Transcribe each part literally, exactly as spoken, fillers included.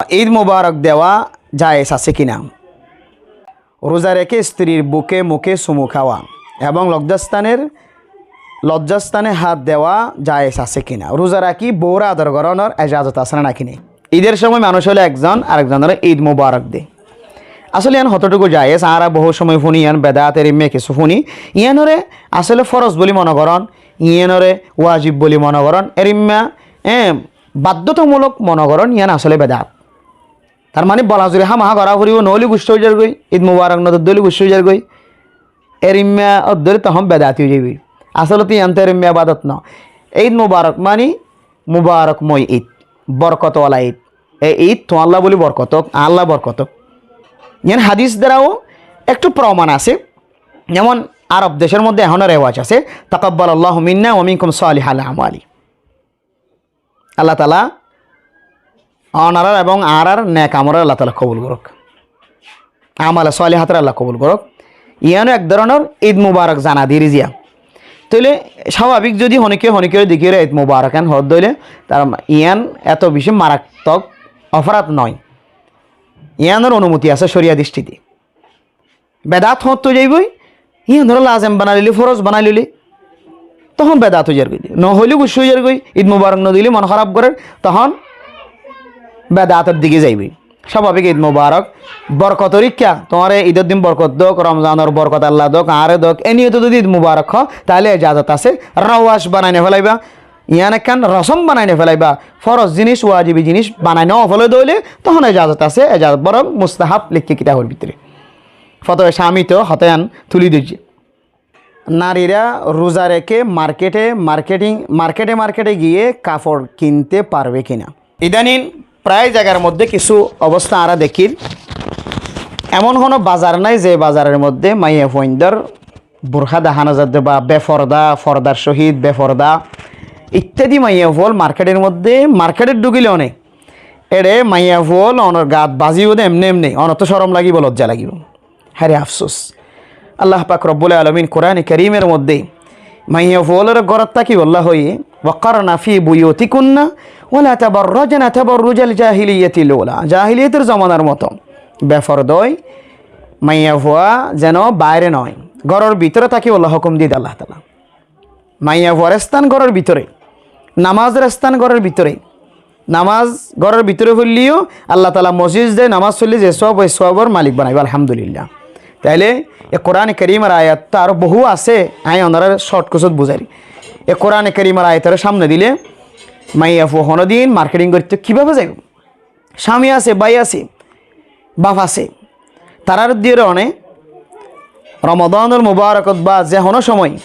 Id mubarak dewa jayes asé kina? Ruza reké strir buke muke sumu háwa ebong lojjastáner, lojjastáne hát dewa jayes asé kina? Ruza rakí bour ador gorónor ejazot asé né naki nai? Idor somoi manúc ókkole ekzon arekzonore id mubarak de. Asóle iyan hototuku jayes? Añára bohú somoi fúni iyan bedaat, erimma kissú fúni. Iyanore asóle foroz buli mone gorón, iyanore wajib buli mone gorón, erimma, e, baddótamulok mone gorón, iyan asóle bedaat. Tar mani bola zuri hámaha gorá foribó, noóile guccá ói zargoi, id mubarak nodedde óile guccá ói zargoi. Erimma oddóle tohón bedaati ói zaiboi. Asóle to iyan to erimma ebadot no. Id mubarak mani mubarakmoi id, borkot wala id. E id tuáñlla buli borkot ók, añálla borkot ók. Iyan hadis dara ó ektu proman asé. Zemon Arob decor modde ehóno rewaj asé, "Takabbalallahu minna wa minkum salihal amali." Allah taala onarar ebong añárar nek amolore Allah taala kobul gorók. Amale salihatore Allah kobul gorók. Iyan ó ek doronor id mubarak zana diri ziya. Tóile sababik zodi honikka honikka dekíyore id mubarak en hoódde óile, tar iyan eto beci maraktok oforad no. Iyanor onumoti asé coriya distrite. Bedaat hoóñtte ói zaiboi, iyanore lazem banai loile, foroz banai loile, tohón bedaat ói zargoi. Nohoile guccá ói zargoi, id mubarak nodile mon hóraf gorér, tohón bedaator dike zaiboi. Sababik id mubarak, borkotor ikká, tuáñre idor din borkot douk, Romzanor borkot Allah douk, añáre douk, e niyote zodi id mubarak hoó, taile ejazot asé, rewaj banai nofélaiba, iyan ekkán rosom banai nofélaiba, foroz zinis, wajibi zinis banai nofélai dóile, tohón ejazot asé, ejazot borong mustahab leikké kitabor bútore. Fotowa Camit hotá iyan tuli dóijje. Narira ruza reké markete, marketing, markete markete giyé kafor kinte farbe kina? Idanin frai zagar modde kissú obosta añára dekír. Emon hono bazar nai ze bazaror modde maiyafuaindor burka dahá no zadde ba beforda, fordar sohit beforda ittadi maiyafua ókkol marketor modde, marketot dhukile one, ere maiyafua ókkol onor gaat bazibo de emne emne, onor to corom lagibo, lojja lagibo. Hare afsus. Allah pak Robbul Alamin Kurane Kerimor modde maiyafua ókkolore górot tákibolla hoiye, "Waqarna fi buyutikunna wala tabarrajna tabarrujal jahiliyatil ula." Jahiliyator zomanar moto beforda ói maiyafua zeno baire no, góror bútore tákibolla hókum diyé de Allah taala. Maiyafuar están góror bútore, namazor están góror bútore. Namaz góror bútore foilleyó Allah taala mosjid de namaz foille ze suab, e suabor malik banaibo, alhamdulillah. Taile e Kurane Kerimor ayat to aró bohú asé, añí onorare short kusót buzair. E Kurane Kerimor ayatore samne dile maiyafua honodin marketing goitto kibábe zaibo? Cami asé, bái asé, baf asé. Tarár diyore one Romodanor mubarakot ba ze hono somoi,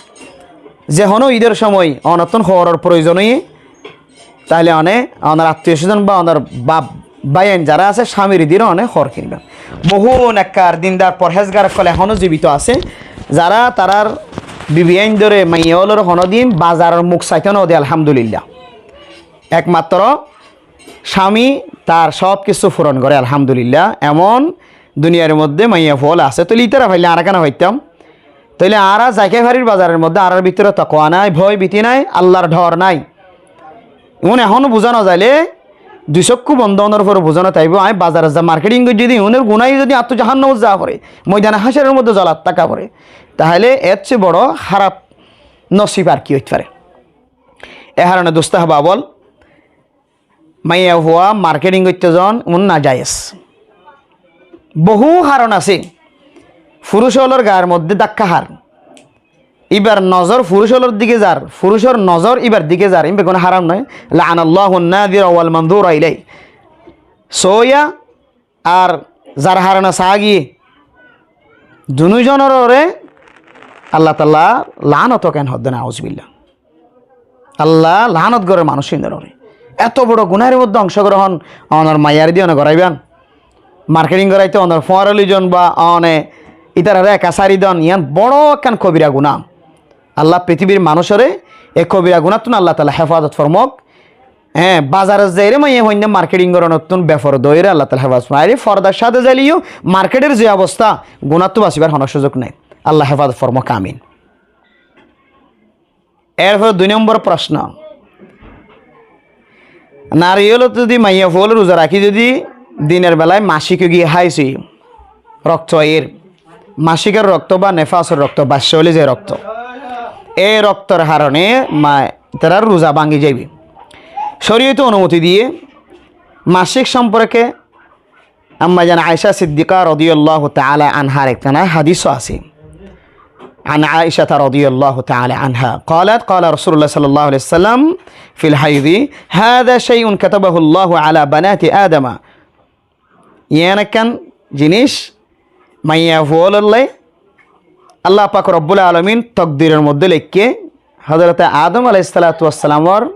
ze hono idor somoi onottún hooror proyozon óiye, taile one onor attiyo sozon ba onor baf báiyain zara asé, camir diyore one hoor kiniba. Bohú nekkar, dindar, porhezgar ókkol ehono zibito asé, zara tarár bibiyaindore, maiyafuainore honodin bazaror muk saito no de, alhamdulillah. Ekmatro Cami tar sób kissú furon goré, alhamdulillah. Emon duniyar modde maiyafua ókkol asé, tóile ítara faille añára kene faittám? Tóile añára zaika farir bazaror modde, añárar bútore tokwa nai, bói bíti nai, Allar dhor nai. Iún ehóno buzá no zaile, dui sókku bondo ónor fore buzá no táibo. Añí bazarot za marketing goijjí de, iúnor gunáye zodi añáttu jahannamot za fore, moidane hácoror modde zolat táka fore, taile etce boro háraf nosib ar ki óit fare? E harone dustó ahbab ókkol, maiyafua marketing goitto zon, iún najayes. Bohú haron asé. Furuc ókkolor gaar modde dákka hár. Ibar nozor furuc ókkolor dike zar, furucor nozor ibar dike zar, iba kono haram noó. La'anallahu an-nazira wal manzura ilayh. Sóiya ar zar harone saá giyé, dunúi zonoré Allah taala laánot ók en hoó de, nauzubillah. Allah laánot gorér manúic índoré. Eto boro gunáhor modde oncógrohón onor maiyaré diyóne goráiban, marketing goráito onor fúañra loizon ba one ítararé eka sári don, yián boro ekkán kobira guná. Allah pitibir manúicoré e kobira gunáttún Allah taala hefazot formók. Eé, bazarot zaiyóre maiyafuainde marketing gorónottún beforda óiyore Allah taala hefazot formók. Aire fordar sáte zaileyó marketor ze obosta, gunáttú basibar honó cúzuk nái. Allah hefazot formók, amin. Erfore dui nombor proshno, nari ókkole zodi maiyafua ókkole ruza rakí zodi Dinor belai macík ói giyé, háiz ói, rokto aiyér, macíkor rokto ba nefasor rokto, baiccá óile ze rokto, e roktor harone ma-, ítarar ruza báñgi zaibói. Córiyote onumoti diyé, macík somporke Ammajan Aisha Siddiqa rodiyallahu taala anhar ekkán hadis asé. عن عائشة رضي الله تعالى عنها قالت: قال رسول الله صلى الله عليه وسلم في الحيض: هذا شيء كتبه الله على بنات آدم. Yián ekkán jinis maiyafuwa ókkolor lla Allah pak Robbul Alamin tokdiror modde leikké, Hozorote Adom alaihissalatu wassalamor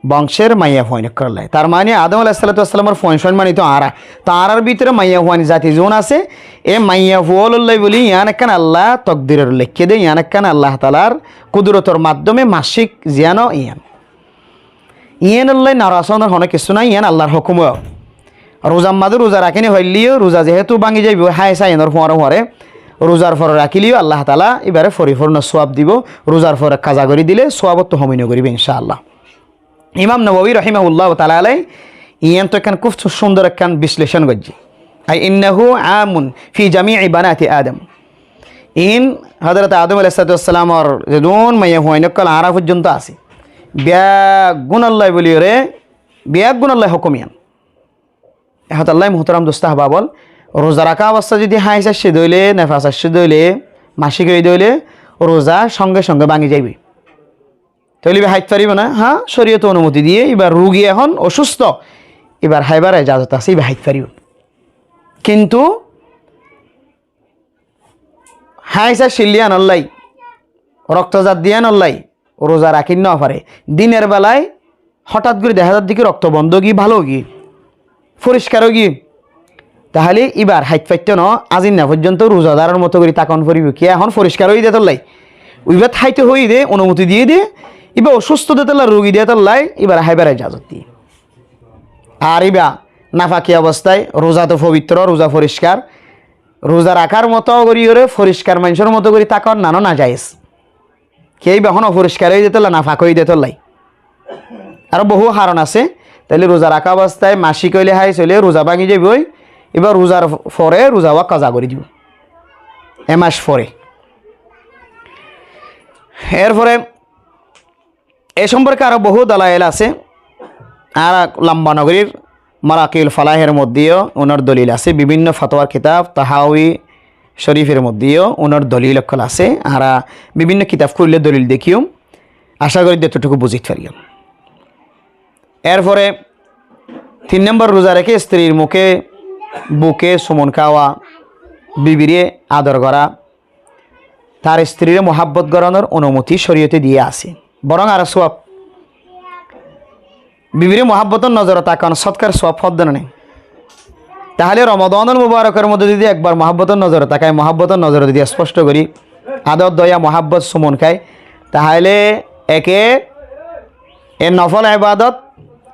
bongcor maiyafuain ókkolor lla. Tar mani Adom alaihissalatu wassalamor fuain suain mani to añára. To añárar bútore maiyafuain zati zun asé, e maiyafuwa ókkolor lla buli yián ekkán Allah tokdiror leikké de, yián ekkán Allah taalar kudurotor maddome macík ziyán ó yián. Yián lla naras ónor honó kessú nái, yián Allar hókum. Ruzar mazé ruza rakí no faillé yó, ruza zehétu báñgi zaibói, háiz aiyénor fuañre fuañre, ruzar fore rakíle yó Allah taala íbare forifurno suab dibó, ruzar fore kaza gorí dile suabottú homi no goríbo, incá Allah. Imam Nawawi rahimahullahu taala alai yiántu ekkán kúb su-, cúndor ekkán bislecón goijjé. أي إنه عام في جميع بنات آدم. Iín Hozorote Adom alaihissalatu wassalamor zedún maiyafuain ókkol añára foijjonto asé, beggúnor lla buli re, beggúnor lla hókum yián. Ehótallá muhtaram dustó ahbab ókkol, ruza raká obostá zodi háiz aiccé de óile, nefas aiccé de óile, macík óiye de óile, ruza songe songe báñgi zaibói. Tóile íba hái faribó né? Há, córiyote onumoti diyé, íba rugi ehón ocústo, íbar háibar ejazot asé, íba hái faribó. Kintu háiz aiccíl de yíanor lla, rokto zar de yíanor lla ruza rakí no fare. Dinor belai hotát gorí dehá zar de ki rokto bondó ói giyé, bála ói giyé, foriskar ói giyé. Tahóile íbar hái faitto no, azinna foijjonto ruzadaror moto gorí tákon foribó. Kiyá ehón foriskar óiye de tolla. Uibát háito hoiyé de, onumoti diyé de, íba ocústo de tolla, rugi de tolla, íbar háibar ejazot diyé. Ar íba nafaki obostá, ruza to fobitro, ruza foriskar, ruza rakár moto gorí yóre foriskar maincór moto gorí tákon nano najaiyes. Kiyá íba ehón oforiskar óiye de tolla, nafak óiye de tolla. Aró bohú haron asé. Tóile ruza raká obostá macík óile, háiz óile ruza báñgi zaibói. Íba ruzar fore ruza wá kaza gorí dibó. E mac fore. Erfore e somporke aró bohú dalail asé. Añára lamba no gorír, Maraqil Falahor modde yó unor dolil asé, bibinno fatwar kitab, Tahawi Corifor modde yó unor dolil ókkol asé. Añára bibinno kitab kúlile dolil dekíyum, acá gorí de etotúku buzít fariyum. Erfore tin nombor, ruza raké istirir muke, buke sumon háwa, bibire ador gorá, tar istirire muhábbot gorónor onumoti córiyote diyé asé. Borong aró suab. Bibire muhábbotor nozore tákon sótkar suab fodde né? Tahóile Romodonor mubarokor modde zodi ekbar muhábbotor nozore tákái, muhábbotor nozore zodi esposto gorí ador, doya, muhábbot, sumon hái, tahóile eke e nofol ebadot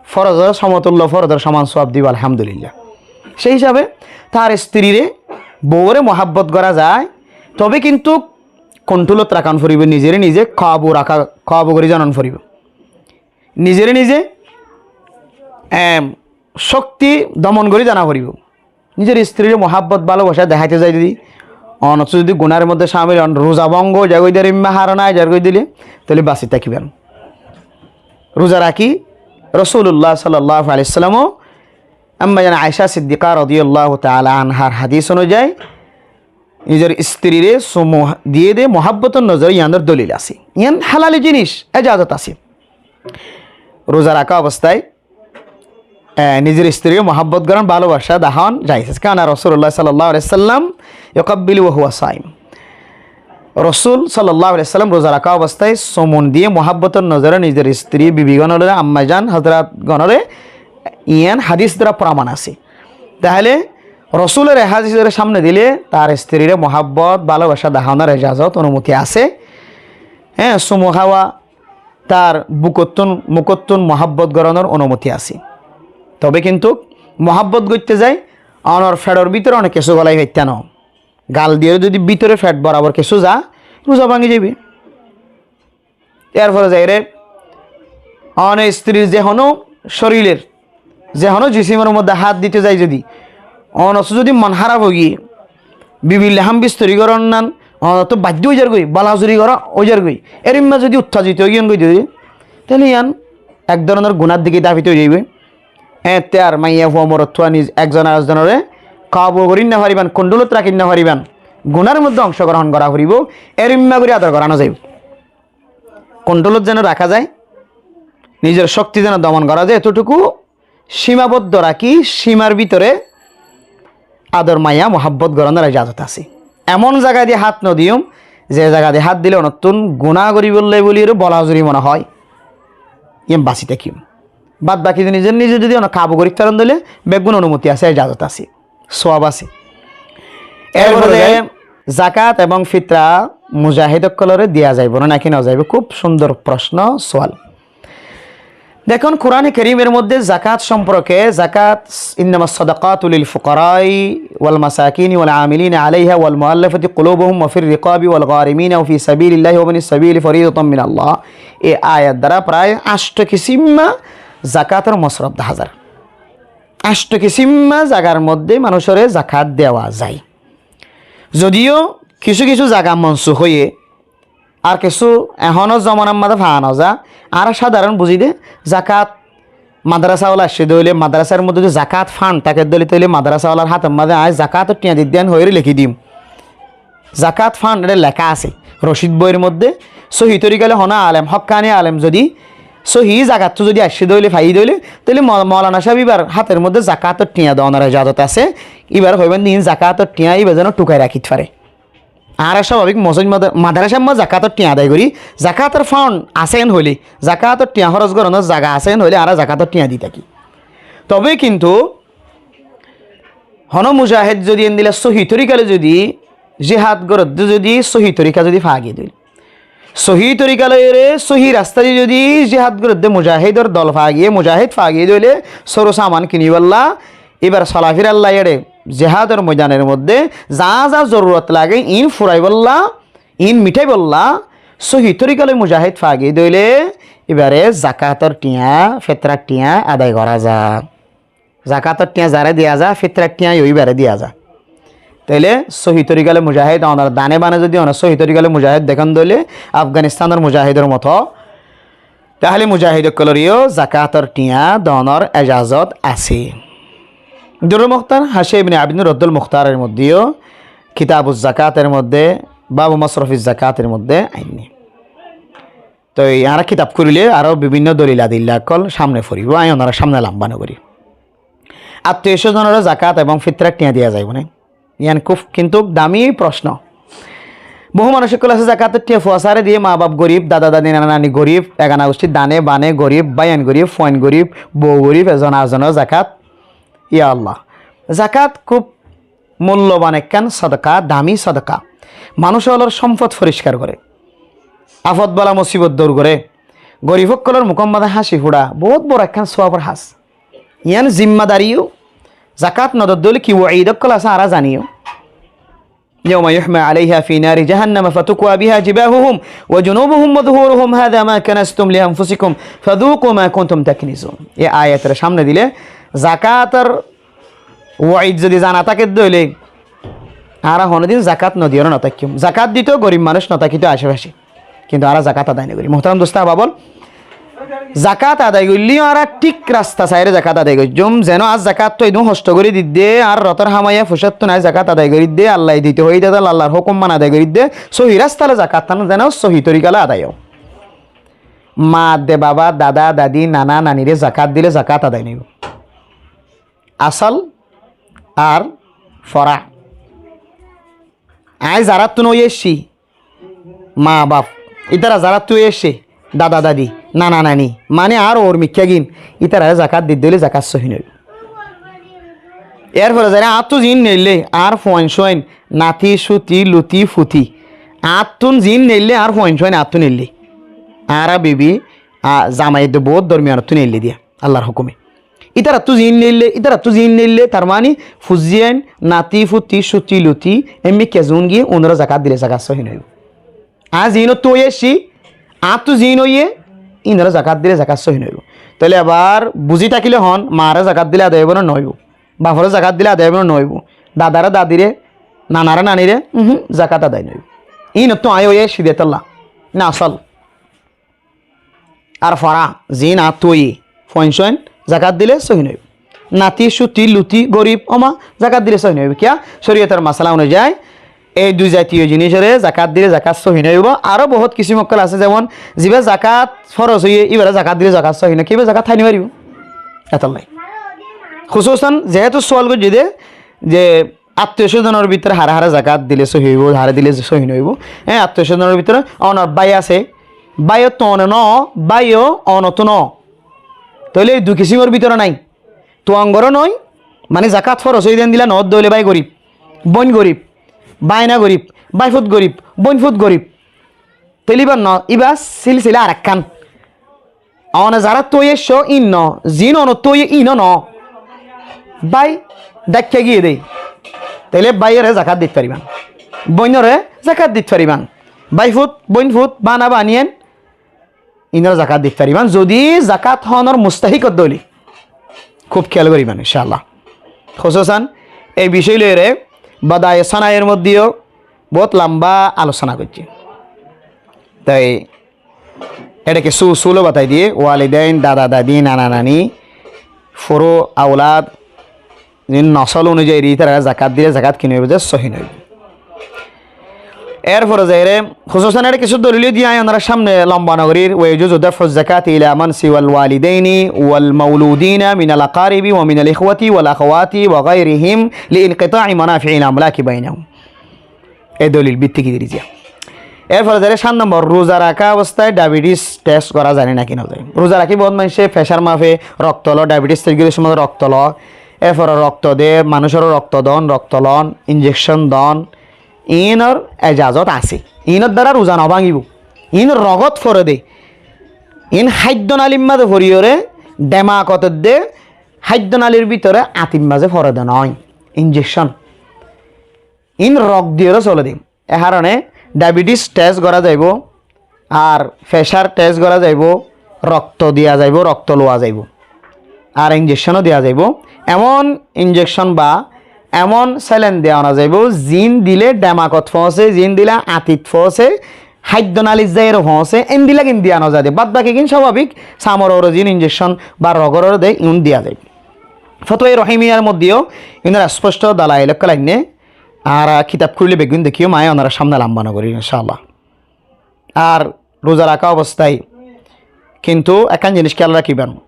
forozor somotullo, forozor soman suab dibo, alhamdulillah. Sei hísabe tar istirire, bouwore muhábbot gorá za, tobe kintu kontrolot rakán foribó, nizere nize kabu rakán, kabu gorí zanon foribó. Nizere nize, em, cókti domon gorí zana foribó. Nizor istirire muhábbot, bálobaca deháito zai zodi, onottu zodi gunár modde camil on, ruza bongo ói zagói de, imma haron ai zagói dile, tóile basi tákiba. Ruza rakí Rosulullah sallallahu alaihi wasallam ó Ammajan Aisha Siddiqa rodiyallahu taala anhar hadis onuzai nizor istirire sumu diyé de muhábbotor nozore, yiánor dolil asé. Yián halali jinis, ejazot asé. Ruza raká obostá, e, nizor istirire muhábbot gorón, bálobaca dahón jaiz asé. Kana Rosulullah sallallahu alaihi wasallam yuqabbilu wa huwa saim. Rosul sallallahu alaihi wasallam ruza raká obostá sumun diyé muhábbotor nozore nizor istiri bibigonore, ammajan hazratgonore, yián hadis duara proman asé. Tahóile Rosulor e hadisore samne dile tar istirire muhábbot, bálobaca dahónor ejazot, onumoti asé. Hé, sumu háwa, tar bukottún, mukottún muhábbot gorónor onumoti asé. Tobe kintu muhábbot goitté zai onor feçor bútore one kessú golai faittá no. Gal diyóre zodi bútore feç borabor kessú za, ruza báñgi zaibo. Erfore zaiyóre one istirir ze honó córiler Ze honó jisimor modde hát dito zai zodi, onottú zodi mon háraf ói giyé, bibilla ham bistori goron nan, onottú baiddo ói zargoi, bolazuri gorá ói zargoi, erimma zodi uttejito ói giyón goi de, taile yián ek dóronor gunár dike dafit ói zaiboi. Ette ar maiyafua morotfua niz ekzon arekzonoré kabu gorí no fariban, kontrolot rakí no fariban, gunár modde ongshogrohon gorá foribó, erimma gorí ador gorá no zaibo. Kontrolot zeno raká zai, nizor cokti zeno domon gorá zai, etotúku cimaboddo rakí, cimar bútore ador maiya muhábbot gorónor ijazot asé. Emon zaga di hát no diyum, ze zaga di hát dile onottún guná goríbolla buli ore bolazuri mone hoó, yián basi tákiyum. Bad baki nize nize zodi ono kabu gorí faron dile beggún onumoti asé, ijazot asé, sowab asé. Erfore zakat ebong fitra mujahid okkolore diya zaibo né naki no zaibo? Kub cúndor proshno, sual. Dekón, Kurane Kerimor modde zakat somporke, zakat, إنما الصدقات للفقراء والمساكين والعاملين عليها والمؤلفة قلوبهم وفي الرقاب والغارمين وفي سبيل الله وابن السبيل فريضة من الله. E ayat dara pray acto kisimma zakator mosrof deha zar. Acto kisimma zagar modde manúcore zakat dewa zai. Zodio kissú kissú zaga monsuk óiye, ar kissú ehónor zomanar modde faa no za. Añára sadaron buzí de, zakat madrasa ola aiccé de óile, madrasar modde zodi zakat fund táke de óile, tóile madrasa olar hátor modde añí zakator thiañ didde yián hoiyóre lekí diyum. Zakat fund ere leká asé rocid boir modde. Sóhi torikale honó alem, hókkani alem zodi sóhi zagattú zodi aiccé de óile, faiyé de óile, tóile mo-, moulana sáb ibar hátor modde zakator thiañ donor ijazot asé. Ibar hoiban de iín zakator thiañ, iba zeno thukai rakít fare. Añára swababik mosóid mada-, madrasar modde zakator thiañ adai gorí, zakator fund asé en hoilé, zakator thiañ hóros goronor zaga asé en hoilé, añára zakator thiañ di táki. Tobe kintu honó mujahid zodi endilla sóhi torikale zodi jihad goredde zodi sóhi torika zodi faa giyé de óile, sóhi torika loiyóre sóhi rasta di zodi jihad goredde mujahidor dol faa giyé, mujahid faa giyé de óile, sóru saman kinibolla, ibar solafiralla ere jihador moidanor modde za za zorurot lage, iín furaibolla, iín mithaibolla, sóhi torika loi mujahid faa giyé de óile, ibare zakator thiañ, fitrar thiañ adai gorá za. Zakator thiañ zaré diya za, fitrar thiañ yó ibare diya za. Tóile sóhi torika loi mujahid, onor dane bane zodi onor sóhi torika loi mujahid dekón de óile, Afganistanor mujahidor moto, táhile mujahid okkolor yó zakator thiañ donor ijazot asé. Durrul Mukhtar, Hashiya Ibne Abidin Raddul Mukhtaror modde yó, Kitabuz Zakator modde, Babu Masrofiz Zakator modde ainné. Toi añára kitab kurile aró bibinno dolil adilla okkol samne foribo, añí onorar samne lamba no gorí. Attiyo sójonore zakat ebong fitrar thiañ diya zaibo né? Yián kuf kintu dami proshno. Bohú manúic okkol asé zakator thiañ fuasare diye, ma baf gorib, dada dadi nana nani gorib, egana gusthir dane bane gorib, báiyain gorib, fuain gorib, bou gorib, ezon arzonor zakat. Ya Allah, zakat kuf mulloban ekkán sodaka, dami sodaka. Manúic ókkolor sompot foriskar goré, afot bala musibot dur goré, gorib ókkolor mukór mazé háñci fura, bout boro ekkán suabor ham. Yián zimmadari yó. Zakat no dodde óile ki waid ókkol asé añára zani yó. يوم يحمى عليها في نار جهنم فتكوى بها جباههم وجنوبهم وظهورهم هذا ما كنزتم لأنفسكم فذوقوا ما كنتم تكنزون. E ayator samne dile zakator waid zodi zana táke de óile, añára honodin zakat no diyóre no táikkum. Zakat dito gorib manúic no tákito acefacé, kintu añára zakat adai no gorí. Muhtaram dustó ahbab ókkol, zakat adai goillé añára thík rasta saiyóre zakat adai goijjum. Zeno añár zakat tó edún hosto gorí didde, añár rotor hamaiya fucóttun añí zakat adai gorí didde, Allaye dito hoiyé dé, Allar hókum mani adai gorí didde, sóhi rasta loi zakat tán zeno sóhi torika loi adai ó. Ma de baba, dada dadi, nana nanire zakat dile zakat adai no óibo. Asol ar fora. Añí zarattún ói aiccí, ma baf, ítara zarattú ói aiccé, dada dadi, nana nani, mane añár uor mikká gin, ítarare zakat didde óile zakat sóhi no óibo. Erfore zaiyóre añáttu ziín neillé, añár fuain suain, nati, cuti, luti, futi, añáttun ziín neillé, añár fuain suain añáttu neillé, añára bibi, a, zamai edde bout dormiyanottú neillé diya, Allar hókume. Ítarattú ziín neillé, ítarattú ziín neillé, tar mani fuzzíain, nati, futi, cuti, luti, emmikká zuún giyé, unoré zakat dile zakat sóhi no óibo. Añí ziínottú ói aiccí, añáttu ziín óiye, Ínoré zakat dile zakat sóhi noóibo. Tóile abar buzí tákile hoón, maaré zakat dile adai óibo né noóibo? Baforé zakat dile adai óibo né noóibo? Dadaré dadire, nanaré nanire, uhum, zakat adai noóibo. Ínottú aññí óiye cídiyatolla. Nasol. Ar fora, ziín añáttu óiye, fuain suain, zakat dile sóhi noóibo. Nati, cuti, luti, gorib, oma, zakat dile sóhi noóibo. Kiyá? Córiyotor masala onuzai ei dui zatiyo zinísoré zakat dile zakat sóhi noóibo. Aró bohút kisím ókkol asé, zemon zibá zakat foros óiye, íbaré zakat dile zakat sóhi noóibo. Kiyá íba zakat hái nofaribo? Etollai. Husúsan zehétu sual goijjé dé, ze attiyo sózonor bútore haré haré zakat dile sóhi óibo, haré dile sóhi noóibo. Hé, attiyo sózonor bútore onor bái asé, báiyottú one noó, báiyo onottú noó. Tóile ei dui kisímor bútore nái. Tuañgoró noó, mani zakat foros óiye dé endilla noó dé óile bái gorib, bóin gorib, báina gorib, báifut gorib, bóinfut gorib. Tóile íba no, íba sílsila arekkán. One zaráttu óiye aiccó íin noó, ziín onottú óiye íino noó. Bái dáikka giyé dé. Tóile báiyoré zakat dit faribán. Bóinoré zakat dit faribán. Báifut, bóinfut, bána bániyen, ínoré zakat dit faribán. Zodi zakat hoónor mustahík ódde óile. Kúb kiyal goríban, incáallah. Husúsan ei bicói loiyóre Badaye Sanair moddíyo bohút lamba alosona goijjé. Toi Eçe kessú usúl ó batai diyé, walidain, dada dadi, nana nani, furu, aulad, ziín nosól onuzai ítararé zakat dile zakat ki noóibo dé, sóhi noóibo. Érfore zaiyóre, husúsan eçe kessú dolil ó diyé, aññí onorar sámne lomba nogorír, ويجوز دفع الزكاة إلى من سوى الوالدين والمولودين من الأقارب ومن الإخوة والأخوات وغيرهم لانقطاع منافع الأملاك بينهم. E dolil bíttik ki diri ziya. Érfore zaiyóre sát nombor, ruza raká obostái diabetes test gorá zai né náki nozai? Ruza rakí bout maincé fecár mafe, rokto lo, diabetes test gorí somot rokto lo, érfore rokto de, manúicoré rokto don, rokto lon, injekcon don, iínor ejazot asé. Iínor dara ruza nobáñgibo. Iín rogot fore de. Iín háiddo nalir mazé foriyóre, demakot edde, háiddo nalir bútore añtir mazé fore de noó. Injekcon. Iín rok diyóre sole de. E harone diabetes test gorá zaibo, ar fecár test gorá zaibo, rokto diya zaibo, rokto luwa zaibo, ar injekcon ó diya zaibo. Emon injekcon ba emon selen diya ona zaibo, ziín dile demakot foóñse, ziín dile añtit foóñse, háiddo nalit zaiyóre foóñse, endilla gín diya nozade. Bad baki gín sábabik, samor uore ziín injekcon ba rogor uore de, iín diya zaibo. Fotwaye Rohimiyar moddíyo iínor esposto dalail ókkol ainné. Añára kitab kúlile beggún dekíyum, aññí onorar sámne lamba nogorír, incáallah. Ar ruza raká obostái kintu ekkán ziníc kéyal rakíban,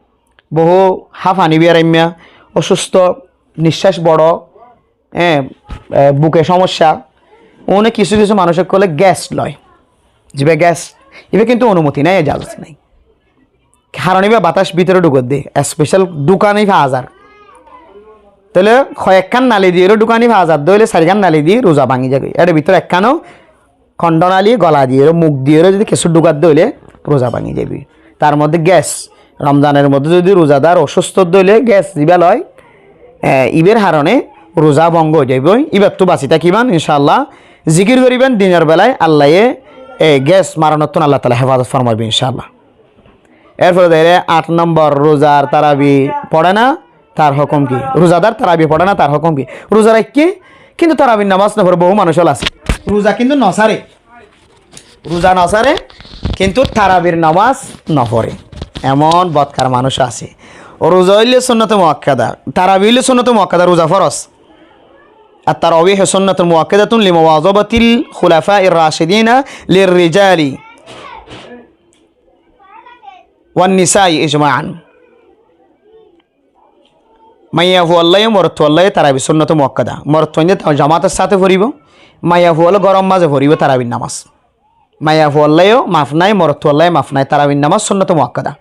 bohú háfani biyaraimma, osústo, niccác boro, e, e, buke cómoccá, uúne kissú kissú manúic ókkole gas loi, zibá gas, ibá kintu onumoti nái, ejazot nái. Haron íba batác bútore dhukadde, especial dhukani fa zar. Tóile hoekkán nali diyóre dhukani fa zar dé óile, sairkán nali di ruza báñgi zagói. Ér bútore ekkán ó kondho nali, gola diyóre, muk diyóre zodi kessú dhukadde óile ruza báñgi zaibói. Tar modde gas, Romzanor modde zodi ruzadar osústo dé óile gas zibá loi, e, ibár harone ruza bóngo ói zaibói. Íbattú basi tákiban, incáallah. Zikir goríban dinor belai, Allaye, e, gas maronottún Allah taala hefazot formaibo, incáallah. Érfore zaiyóre añt nombor, ruzar tarabi foçé na, tar hókum ki? Ruzadar tarabi foçé na, tar hókum ki? Ruza raikké, kintu tarabir nomás nofoçé, bohú manúic ókkol asé. Ruza kintu nosáre. Ruza nosáre, kintu tarabir nomás nofoçé. Emon bodkar manúic asé. Ruza óile sunnote muakkada, tarabi óile sunnote muakkada, ruza foros. التراويح سنة مؤكدة لمواظبة الخلفاء الراشدين للرجال والنساء إجماعا. Maiyafuwalláyo morotfuwalláyo tarabi sunnote muakkada. Morotfuwainde ta-, jamator sáte foribó, maiyafuwalláyo góror mazé foribó tarabir nomás. Maiyafuwalláyo maf nái, morotfuwalláyo maf nái, tarabir nomás sunnote muakkada.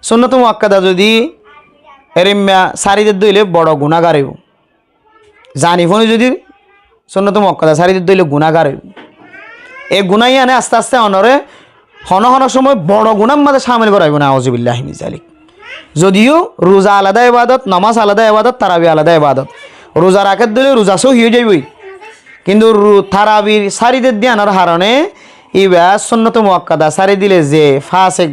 Sunnote muakkada zodi erimma sári dedde óile boro gunágar óibo. Zani fúni zodi sunnote muakkada sári dedde óile gunágar óibo. E guná yíane aste aste onore hono hono cómoi boro gunár mazé cámil goráibo, nauzubillahi min zalik. Zodiyó ruza alada ebadot, nomás alada ebadot, tarabi alada ebadot. Ruza rakédde óile ruza sóhi ói zaibói. Kintu ru-, tarabir sári dedde yíanor harone íba sunnote muakkada sári dile ze fásek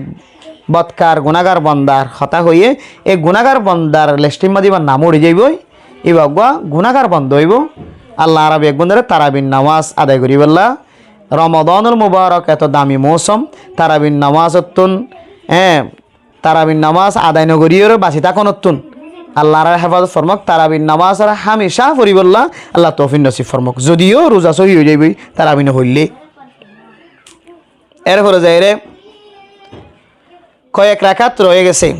Bodkar, gunágar bondar hotá hoiyé, e gunágar bondar lesthír modé íbar nam uçí zaiboi, íba eggúa gunágar bonda óibou. Allah añára beggúnore tarabir nomás adai goríbolla, Romodonul Mubarak, eto dami mousóm, tarabir nomás ottún, e, tarabir nomás adai nogoríyoré basi tákonottún Allah añáráre hefazot formok, tarabir nomás añára hámicá foríbolla Allah toufik nosib formok. Zodiyó ruza sóhi ói zaiboi tarabir nofoillé. Erfore zaiyóre koyek rakát roiyé gesé,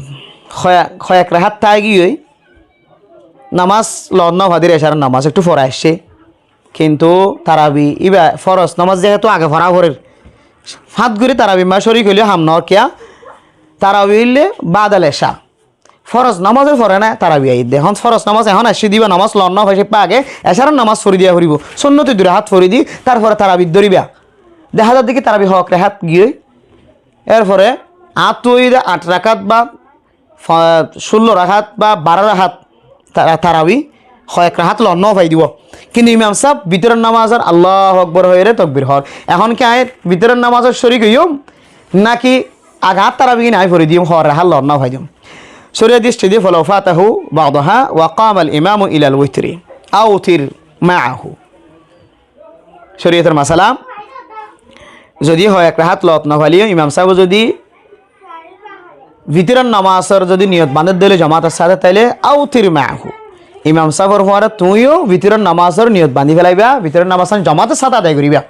koye-, koyek rakát táigiyoi, nomás loot nofadir, ecár nomás ektú fore aiccé. Kintu tarabi íba foros nomás zehetu age fora forer, fát gorí tarabi ma córik óile ham noó kiyá, tarabi óile badal ecá. Foros nomásor fore na tarabi aiyédde. Ehón foros nomás ehón aiccé de íba nomás loot nofaicé íba age ecár nomás fori diya foribóu. Sunnote dui rakát fori di, tarfore tarabi dóriba. Dehá zadde ki tarabi hoek rakát giyói. Erfore añáttu óiye de ath rakát ba fa-, cúllo rakát ba baró rakát tara-, tarabi, hoek rakát loot nofai dibo. Kintu imam sáb bútoror nomásor Allahu Akbor hoiyóre tokbir hoór. Ehón ki aññí bútoror nomásor córik óiyum, náki age añár tarabi gín aññí fori diyum, hoek rakát loot nofai diyum? Córiyot disti di, "Falau fatahu ba'daha wa qamal imamu ilal witri, autir ma'ahu." Córiyotor masala, zodi hoek rakát loot nofaileyó, imam sábe zodi bútoror nomásor zodi niyot bañdé de óile jomátor sáte, taile autir ma'ahu. Imam sábor fuáñra tuñíyo bútoror nomásor niyot bañdí felaiba, bútoror nomásor jomátor sáte adai goríba.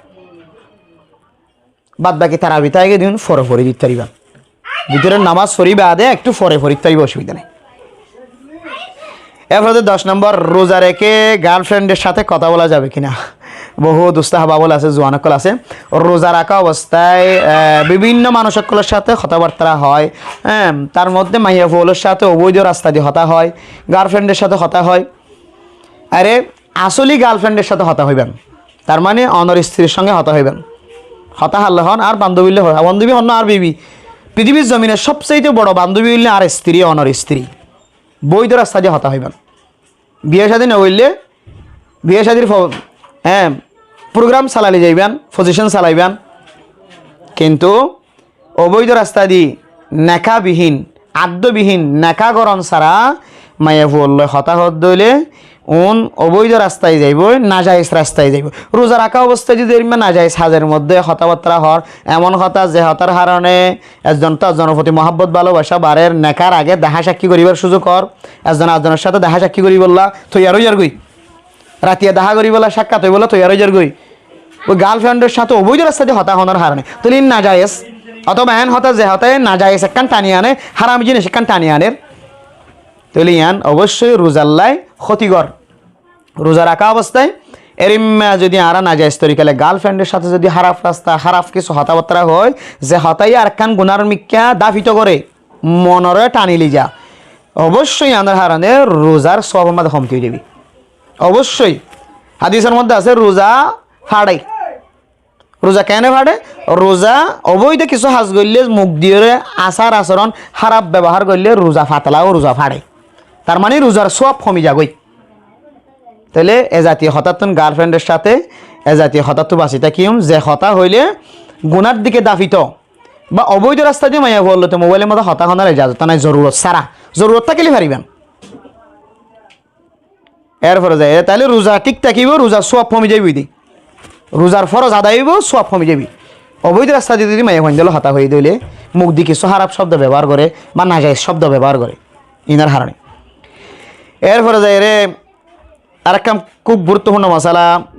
Bad baki tarabi táigiyé de ín fore fori dit fariba. Bútoror nomás fori baade ektú fore fori dit fariba, osubida nai. Erfore doc nombor, ruza reké garlfrendor sáte hotá bola zabe ki na? Bohút ustad ahbab ókkol asé, zuan ókkol asé, ruza raká obostát, e, bibinno manúc ókkolor sáte hotábatta hoó, e, tar modde maiyafuwar sáte oboido rasta di hotá hoó, garlfrendor sáte hotá hoó. Are asóli garlfrendor sáte hotá hoiban, tar mane onor istrir songe hotá hoiban. Hotá hálla hoón, añár bandobi óile hoó, bandobi hoón na añár bibi. Pitibir zominor sobsaite boro bandobi óile añár istri, onor istri. Boido rasta di hotá hoiban. Biya cádi nogoille, biya cádir fo-, e, program salali zaiban, pozicon salaiban. Kintu oboido rasta di neká bihín, addo bihín neká goron sára maiyafuwar loi hotá hoó de óile, un oboido rasta di zaiboi, najais rasta di zaiboi. Ruza raká obostát zodi erimma najais hazor modde hotábatta hoór, emon hotá ze hotár harone ezzon to ezzonor foti muhabbot balobaca barer, nekár age dehá cakki goríbar suzuk hoór, ezzon ezzonor sáte dehá cakki goríbolla toiyar ói zargoi. Ratiya dehá goríbolla, cakkat óibolla toiyar ói zargoi. Ói garlfrendor sáte oboido rasta di hotá honor harone. Taile ín najais. Otóba en hotá ze hotá najais ekkán tani ane, háram jinis ekkán tani aner. Taile iyan oboicói ruzar lai hótigor. Ruza raká obostát erimma zodi añára najais torika loi garlfrendor sáte zodi háraf rasta, háraf kissú hotábatta hoó, ze hotáye arekkán gunár mikká dáfito goré, monoré tani loi za, oboicói iyanor harone ruzar sowab modde komti ói zaibo. Oboicói hadisor modde asé ruza façe. Ruza kene façe? Ruza oboido kissú haz goille muk diyoré asar asoron háraf bebohár goille ruza fatla ó ruza façe. Tar mane ruzar sowab komi zagoi. Taile e zatiyo hotáttun garlfrendor sáte e zatiyo hotáttun basi tákiyum, ze hotá hoile gunár dike dáfito ba oboido rasta di maiyafuwar loi mobailor modde hotá honor ijazot nai, zorurot sára. Zorurot tákile fariban. Erfore zai, e, taile ruza thík tákibo, ruzar sowab komi zaibo de. Ruzar foroz adai óibo, sowab komi zaibo. Oboido rasta di zodi maiyafuain dóla hotá hoó de óile, muk di kissú háraf cobdo bebohár goré ba najais cobdo bebohár goré, inor harone. Erfore zaiyóre arekkán kúb guruttofurno masala,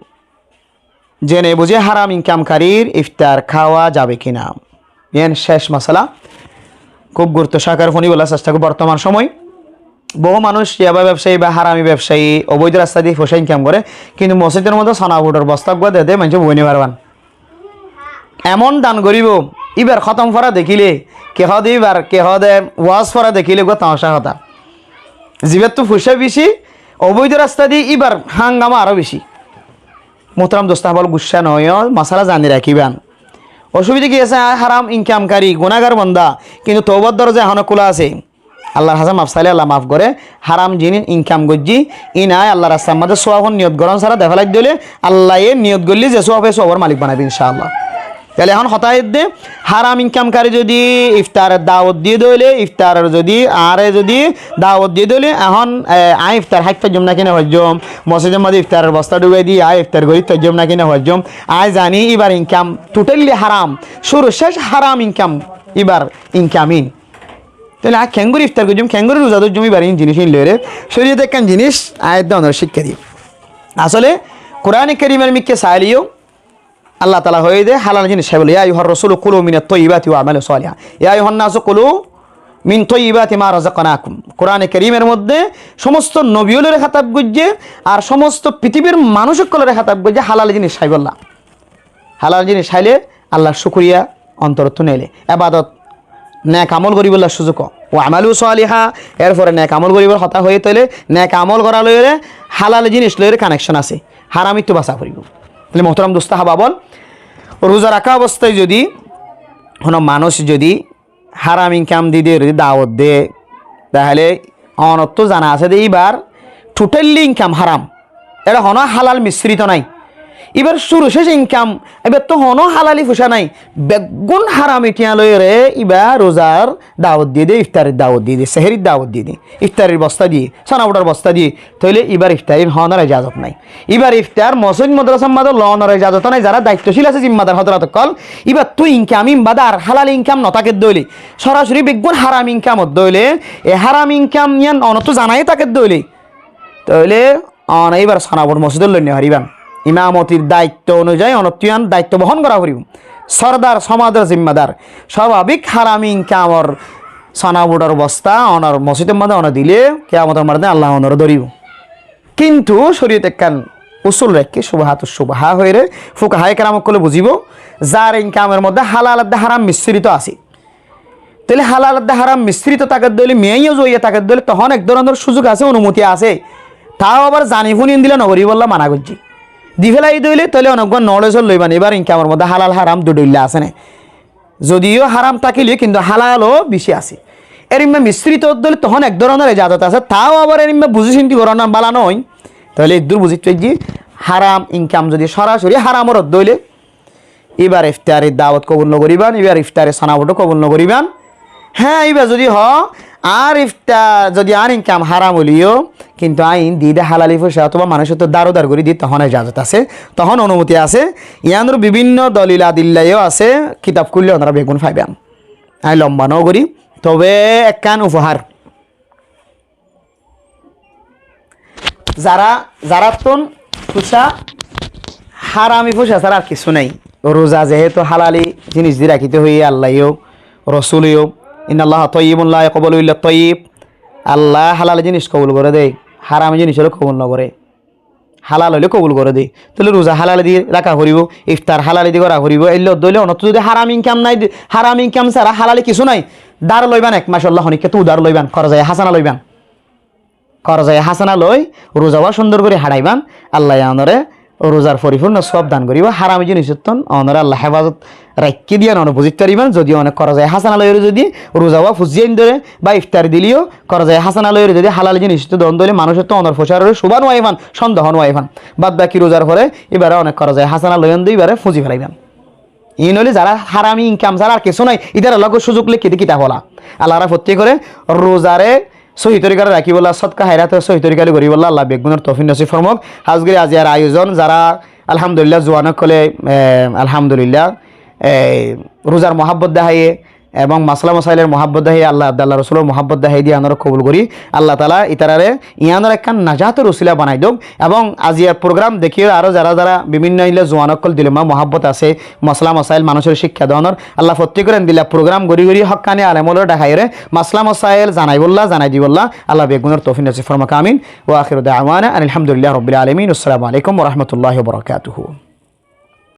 zene buzí háram inkamkarir iftar háwa zabe ki na? Iyan céc masala. Kúb gurutto sahokare fúnibolla cesta gorí. Bortoman cómoi bohú manúc yaba bebsayi ba hárami bebsayi oboido rasta di foicá inkam goré, kintu mosjidor modde sona buçor bosta uggúa de de maincé boi no faribán. Emon dan goríbo, íbar hótom fora dekíle, ki hoó de íbar, ki hoó de waz fora dekíle uggúa tamacá hotá. Zibattú foicá beci, oboido rasta di íbar hángama aró beci. Muhtaram dost ahbab, guccá no óiyo, masala zani rakíban. Osubida ki asé? Añí háram inkamkari, gunágar bonda, kintu toubar dorza ehóno kúla asé. Allar hañsé maf sailé Allah maf goré. Háram ziníc inkam goijjí, íin añí Allar rastar mazé sóabor niyot gorón sára defélai dóile, Allaye niyot goillé ze sóab, e sóabor malik banaibo, incá Allah. Tóile ehón hotá edde, háram inkam kari zodi iftaror dawot diyé dóile, iftaror zodi añáre zodi dawot diyé dóile, ehón, e, añí iftar hái faijjóm náki no faijjóm, mosjidor mazé iftaror bosta dhugai di, añí iftar gorí faijjóm náki no faijjóm, añí zani íbar inkam totally háram, cúru céc háram inkam, íbar inkam ín. Tóile añí keéngorí iftar goijjóm, keéngorí ruza dóijjóm, íbar ín jinis ín loiyóre, córiyote ekkán jinis añí edde onore cíkka diyé. Asóle Kurane Kerimor mikká saileyó, Allah taala hoiyé de halal jinis háibolla, "يا أيها الرسل كلوا من الطيبات واعملوا صالحا، يا أيها الناس كلوا من طيبات ما رزقناكم." Kurane Kerimor modde cómosto nobi ólore hétab goijjé, ar cómosto pitibir manúic ókkolore hétab goijjé halal jinis háibolla. Halal jinis háile Allar cúkuriya ontorottu neile, ebadot, nek amol goríbolla cúzuk ó. واعملوا صالحا, erfore nek amol goríbar hotá hoiyé, tóile nek amol gorá loiyóre halal jinis loiyóre connection asé, háramittu basá foribó. Tóile muhtaram dustó hábab ókkol, ruza raká obostát zodi honó manúic zodi háram inkam di de, zodi dawot de, tahóle onottu zana asé de íbar totally inkam háram. Ére honó halal misrito nái. Íbar cúru céc inkam, íbattú honó halali foicá nái. Beggún hárami thiañ loiyóre íba ruzar dawot diyé de, iftarir dawot diyé de, sehérir dawot diyé de, iftarir bosta diyé, sanabuthor bosta diyé. Tóile íbar iftarir honór ejazot nái. Íbar iftar mosjid modrasar mazé loonor ejazot nái. Zará daittocíl asé, zimmadar hózorat ókkol, íbattú inkam ín bade ar halal inkam no táke dóile, córacori beggún háram inkamot dóile, e háram inkam yían onottu zanaiyé táke dóile, tóile one íbar sanabuth mosjidot loi no faribán. Imamotir daitto onuzayi onottu yían daitto bohón gorá foribó. Sordar, somajor zimmadar, sábabik háram inkamor sanabuthor bosta onor mosjidor mazé one dile, kiyamotor maze Allah onore dóribó. Kintu córiyot ekkán usul raikké, cubahatu cubaha hoiyóre fukahaye keram ókkole buzibó, zar inkamor modde halal edde háram misrito asé. Tóile halal edde háram misrito táke dóile, miyaiya zuwaiya táke dóile, tohón ek dóronor cúzuk asé, onumoti asé. Tau abar zani fúni endilla no goríbolla mana goijjé. Di félai dóile, tóile oneggúa knowledge loiban, íbar inkamor modde halal háram dui dhoilla asé né. Zodiyó háram tákileyó kintu halal ó beci asé. Erimma misrito dóile tohón ek dóronor ejazot asé, tau abar erimma buzi sinti goron bála noó. Tóile eddur buzit faijjí, háram inkam zodi córacori háramor dóile, íbar iftarir dawot kobul no goríban, íbar iftarir sanabutó kobul no goríban. Hé, íba zodi hoó, añár iftar zodi añár inkam háram óileyó, kintu añí iín diyí de halali foicá otóba manúicottú dar udar gorí diyí, tohón ejazot asé, tohón onumoti asé. Yíanor bibinno dolil adilla yó asé, kitab kúille onora beggún faiban. Añí lomba no gorí, tobe ekkán ufohár. Zará, zaráttu foicá hárami foicá sára ar kissú nái. Ruza zehétu halali jinis di rakíte hoiyé Allaye yó, Rosule yó, إن الله طيب لا يقبل إلا طيبا. Allah halali jinis kobul goré de, hárami jinis óre kobul no goré. Halal óile kobul goré de. Tóile ruza halali di raka foribó, iftar halali di gora foribó. Éilla dóile onottu zodi hárami inkam nái de, hárami inkam sára halali kissú nái. Dar loiban ek macolla, honikkattú udar loiban, korzaye hásana loiban. Korzaye hásana loi, ruza wá cúndor gorí haçaiban, Allaye onore ruzar forifurno suwab dan goríbo, hárami jinisottún onore Allah hefazot raikké de yían one buzit fariban, zodi one korzaye hásana loiyóre zodi ruza wá fuziyé endóre ba iftar dileyó, korzaye hásana loiyóre zodi halal jinisottú don dóile manúicottú onor foicárore cubá no aifán, sondeho no aifán. Bad baki ruzar fore íbare one korzaye hásana loiyón de íbare fuzi felaiban. Iín óile zará hárami inkam sára ar kissú nái, ítarar lói cúzuk lekí de kitab óla. Allara fottí goré ruzare sóhi torikare rakíbolla, sódka háirat sóhi torikare goríbolla Allah beggúnor toufik nosib formok. Hás gorí aziyar ayozon zará alhamdulillah zuwan ókkole, e, alhamdulillah, e, ruzar muhábbot deháiye ebong masala mosailor muhábbot deháiye, Allah, Allah Rosulor muhábbot deháiye de yíanore kobul gorí Allah taala ítarare yíanor ekkán najator usila banai douk. Ebong aziyar program dekíyore aró zará zará bibinno ílla zuwan ókkol dilor maze muhábbot asé, masala mosail manúicore cíkka donor, Allah fottí goré endilla program gorí gorí hókkani alem ókkolore dhakaiyóre masala mosail zanaibolla, zanai dibolla Allah beggúnor toufik nosib formok. Amin. وآخر دعوانا أن الحمد لله رب العالمين. السلام عليكم ورحمة الله وبركاته.